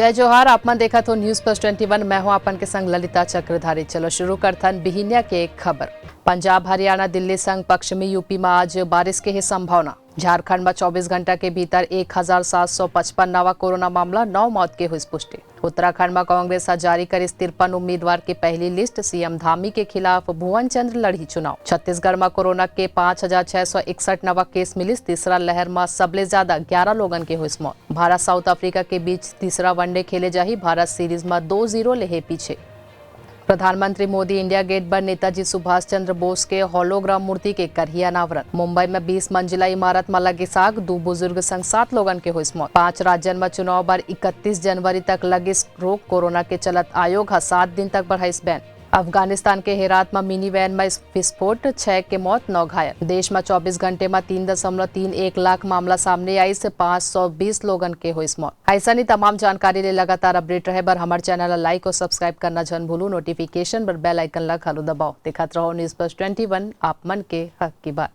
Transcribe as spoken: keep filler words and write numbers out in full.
जय जोहार, आप मन देखत हो News Plus Twenty One, मैं हूं आपन के संग ललिता चक्रधारी। चलो शुरू करथन बिहिनिया के खबर। पंजाब, हरियाणा, दिल्ली संग पश्चिमी यूपी म आज बारिश के हे संभावना। झारखंड म चौबीस घंटा के भीतर एक हजार सात सौ पचपन नवा कोरोना मामला, नौ मौत के होइस पुष्टि। उत्तराखंड म कांग्रेस ह जारी करिस तिरपन उम्मीदवार के पहली लिस्ट, सीएम धामी के खिलाफ भुवन चंद्र लड़ही चुनाव। छत्तीसगढ़ म कोरोना के पाँच हजार छह सौ इकसठ नवा केस मिलिस, तीसरा लहर म सबले ज्यादा ग्यारह लोगन के होइस मौत। भारत साउथ अफ्रीका के बीच तीसरा वनडे खेले जाही, भारत सीरीज म दो जीरो ले हे पीछे। प्रधानमंत्री मोदी इंडिया गेट बर नेताजी सुभाष चंद्र बोस के होलोग्राम मूर्ति के करही अनावरण। मुंबई में बीस मंजिला इमारत म लगिस आग, दू बुजुर्ग संग सात लोगन के होइस मौत। पांच राज्यन म चुनाव बर इकतीस जनवरी तक लगिस रोक, कोरोना के चलत आयोग ह सात दिन तक बढ़ाइस बैन। अफगानिस्तान के हेरात म मिनी वैन म विस्फोट, छह के मौत, नौ घायल। देश म चौबीस घंटे म तीन दशमलव तीन एक लाख मामला सामने आइस, पाँच सौ बीस लोगन के होइस मौत। अइसन ही तमाम जानकारी ले लगातार अपडेट रहे बर हमर चैनल ला लाइक और सब्सक्राइब करना झन भूलू। नोटिफिकेशन बर बेल आइकन ला घलो दबाओ। देखत रहो News Plus Twenty One, आप मन के हक की बात।